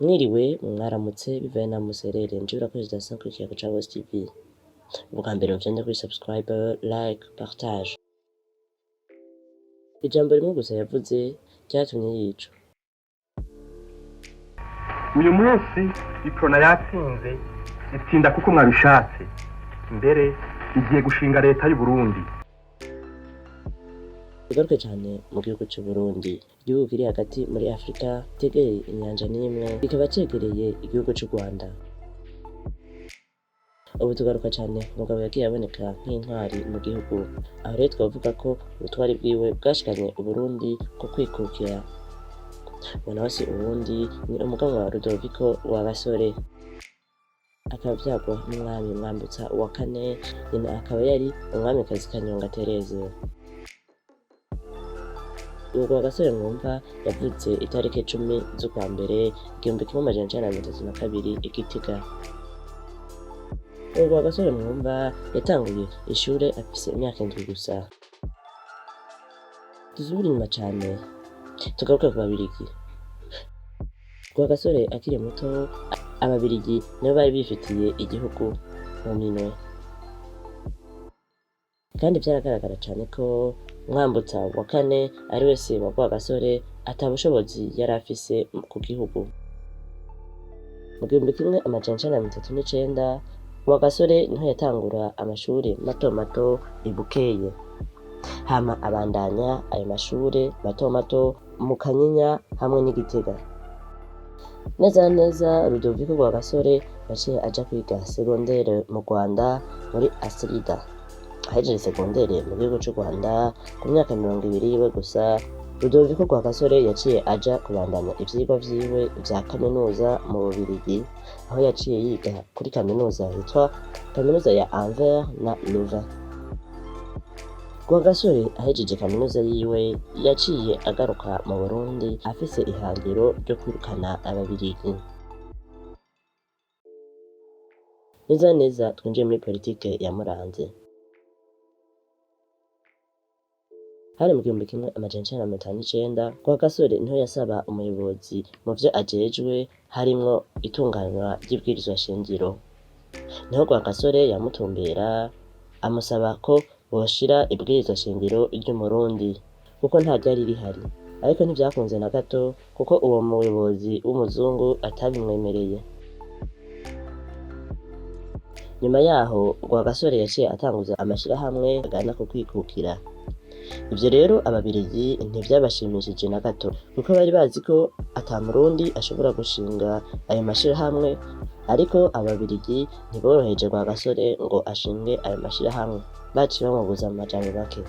Mwiriwe, mwaramutse, bivaye naho muserere. Nje urakoze dasan kuri Ikiyago ca Bose TV. Ubwa mbere mufyonde kuri subscribe, like, partage. Ijambo rimwe gusa yavuze ryatumye yicwa. Uyu munsi Iprona yatsinze, itsinda kuko mwabishatse. Mbere igiye gushinga leta y'u Burundi. Tugaruke cyane mu gihugu cy'u Burundi, igihugu kiri hagati muri Afurika, cyegereye inyanja n'imwe, kikaba cegereye igihugu cy'u Rwanda. Ubu tugaruka cyane ku mugabo yagiye aboneka nk'intwari mu gihugu. Aho rero twavuga ko ubutwari bwiwe bwashikanye Uburundi ku kwikukira. Uwo nawe si uwundi, ni umuganwa wa Rudoviko Rwagasore, akaba avyagwa n'umwami Mwambutsa wa kane, nyina akaba yari umwamikazi Kanyonga Tereze. Uwo Rwagasore mwumva yavutse itariki 10 z'ukwa mbere 1932 i Gitega. Uwo Rwagasore mwumva yatanguye ishure afise imyaka 7 gusa. Dusubire inyuma cane, tugaruke ku Babirigi. Rwagasore akiri muto, Ababirigi nibo bari bifitiye igihugu mu minwe, kandi vyaragaragara cane ko Mwambutsa wa kane, ari we se wa Rwagasore, ata bushobozi yari afise ku gihugu. Mu 1939, Rwagasore niho yatangura amashure mato mato i Bukeye, hama abandanya ayo mashure mato mato mu Kanyinya hamwe n'i Gitega. Neza na neza, Rudoviko Rwagasore yaciye aja kwiga segondere mu Rwanda muri Astrida. Ahejeje segondere mu gihugu c'u Rwanda ku myaka 20 yiwe gusa, Rudoviko Rwagasore yaciye aja kubandanya ivyigwa vyiwe vya kaminuza mu Bubirigi, aho yaciye yiga kuri kaminuza yitwa Kaminuza ya Anvers na Louvain. Rwagasore ahejeje kaminuza yiwe yaciye agaruka mu Burundi afise ihangiro ryo kwirukana Ababirigi. Neza na neza twinjiye muri politike yamuranze. Hari mu 1959, Rwagasore niho yasaba umuyobozi mu vyo ajejwe harimwo itunganywa ry'ibwirizwa shingiro. Niho Rwagasore yamutumbera amusaba ko boshira ibwirizwa shingiro ry'Umurundi kuko nta ryari rihari. Ariko ntivyakunze na gato kuko uwo muyobozi w'umuzungu atabimwemereye. Nyuma yaho Rwagasore yaciye atanguza amashirahamwe agana ku kwikukira. Ivyo rero Ababirigi ntivyabashimishije na gato kuko bari bazi ko ata Murundi ashobora gushinga ayo mashirahamwe, ariko Ababirigi ntiboroheje Rwagasore ngo ashinge ayo mashirahamwe, baciye bamubuza mu majambo make.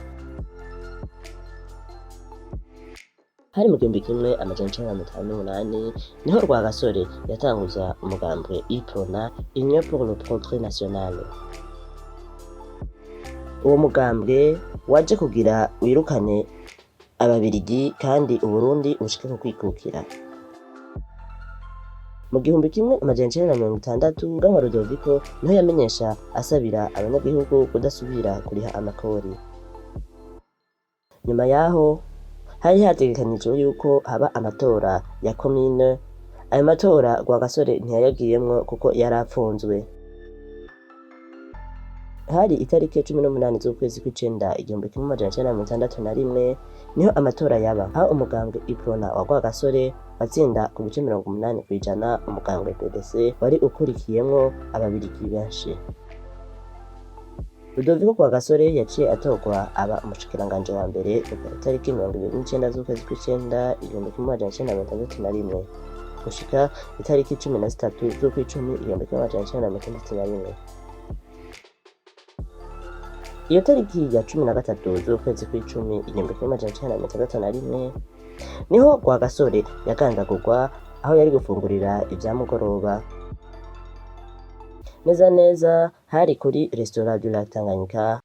Hari mu 1958 niho Rwagasore yatanguza umugambwe UPRONA, Union pour le Progrès National. Uwo mugambwe waje kugira wirukane Ababirigi kandi Uburundi bushike ku kwikukira. Mu 1960, Ganwa Rudoviko niho yamenyesha asabira abanyagihugu kudasubira kuriha amakori. Nyuma yaho hari hategekanijwe yuko haba amatora ya komine. Ayo matora Rwagasore ntiyayagiyemwo kuko yari apfunzwe. Hari itariki 18 z'ukwezi kw'icenda 1961 niho amatora yaba, aho umugambwe Iprona wa Rwagasore watsinda ku bice 80% umugambwe PDC wari ukurikiyemwo Ababirigi benshi. Rudoviko Rwagasore yaciye atorwa aba umushikiranganji wa mbere kuva itariki 29 z'ukwezi kw'icenda 1961 gushika itariki 13 z'ukw'icumi 1961. Iyo tariki ya 13 z'ukwezi kw'icumi 1961 niho Rwagasore yagandagurwa aho yari gufungurira ivya mugoroba. Neza neza hari kuri Restaurant du Lac Tanganyika.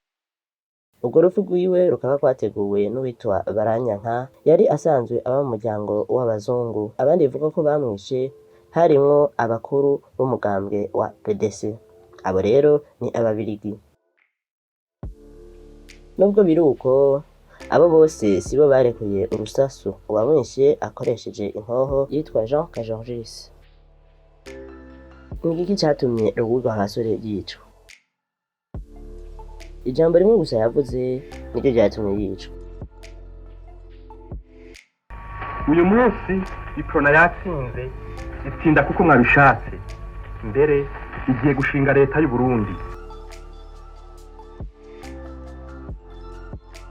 Urwo rupfu rwiwe rukaba rwateguwe n'uwitwa Baranyanka, yari asanzwe aba mu muryango w'abazungu. Abandi bivuga ko bamwishe harimwo abakuru b'umugambwe wa PDC. Abo rero ni Ababirigi. Nubwo biri uko, abo bose sibo barekuye urusasu. Uwamwishe akoresheje inkoho yitwa Jean Kajorgis. Ni igiki catumye Louis Rwagasore yicwa? Ijambo rimwe gusa yavuze niryo ryatumye yicwa. Uyu munsi Iprona yatsinze, itsinda kuko mwabishatse. Mbere igiye gushinga leta y'u Burundi.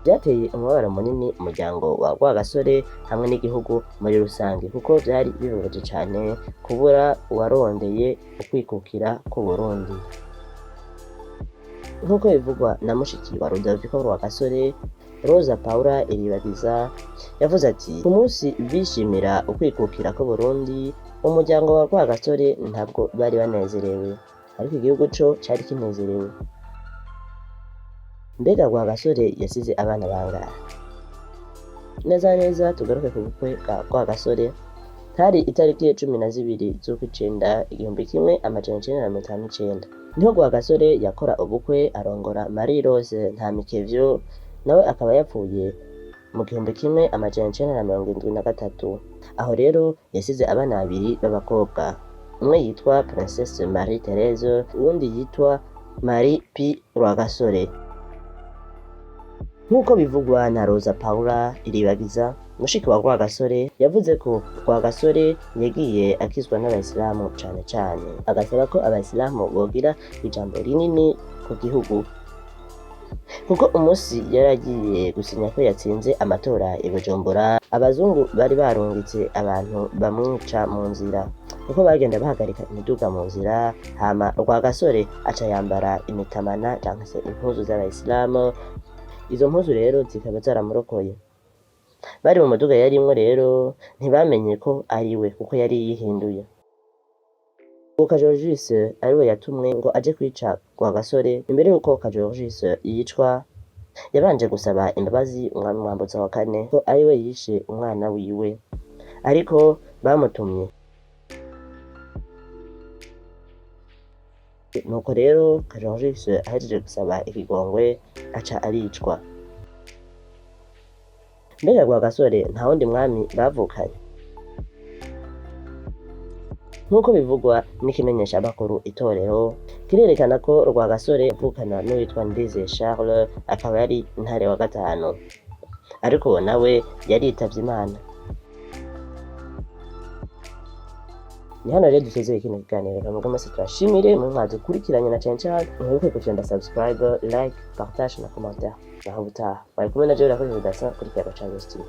Byateye umubabaro munini umuryango wa Rwagasore hamwe n'igihugu muri rusange, kuko byari bibabaje cyane kubura uwarondeye ukwikukira k'u Burundi. Nk'uko bivugwa na mushiki wa Rudoviko Rwagasore, Rosa Paula Iribagiza, yavuze ati: "Ku munsi bishimira ukwikukira k'u Burundi, umuryango wa Rwagasore ntabwo bari banezerewe, ariko igihugu co cari kinezerewe." Mbega Rwagasore yasize abana bangahe? Neza neza tugaruke ku bukwe bwa Rwagasore. Hari itariki 12 z'ukwicenda 1959, niho Rwagasore yakora ubukwe, arongora Marie Rose Ntamikevyo, nawe akaba yapfuye mu 1973. Aho rero yasize abana babiri b'abakobwa, umwe yitwa Princesse Marie Therese, uwundi yitwa Marie P Rwagasore. Nk'uko bivugwa na Rosa Paula Iribagiza, mushiki wa Rwagasore, yavuze ko Rwagasore yagiye akizwa n'abayisilamu cane cane, agasaba ko abayisilamu bogira ijambo rinini ku gihugu, kuko umunsi yari agiye gusinya ko yatsinze amatora i Bujumbura, abazungu bari barungitse abantu bamwica mu nzira, kuko bagenda bahagarika imiduga mu nzira. Hama Rwagasore aca yambara imitamana canke se impuzu z'abayisilamu. Izo mpuzu rero zikaba zaramurokoye. Bari mu muduga yarimwo rero ntibamenye ko ari we, kuko yari yihinduye. Uwo Kajorjis ariwe yatumwe ngo aje kwica Rwagasore. Imbere y'uko Kajorjis yicwa, yabanje gusaba imbabazi umwami Mwambutsa wa kane ko ariwe yishe umwana wiwe, ariko bamutumye. Nuko rero Kajorjis ahejeje gusaba ikigongwe aca aricwa. Mbega Rwagasore nta wundi mwami bavukanye? Nk'uko bivugwa n'ikimenyeshamakuru Itorero, kirerekana ko Rwagasore avukana n'uwitwa Ndizeye Charles, akaba yari Ntare wa gatanu, ariko uwo nawe yaritavye Imana. Ni hano rero dusezeye kino kiganiro. Reka muge mwese tubashimire mwe mwadukurikiranye, na cane cane mwibuke gufyonda subscribe, like, partage na commentaire. Naho ubutaha, mwari kumwe na jewe Irakoze Dasin kuri Kiyago ca Best TV.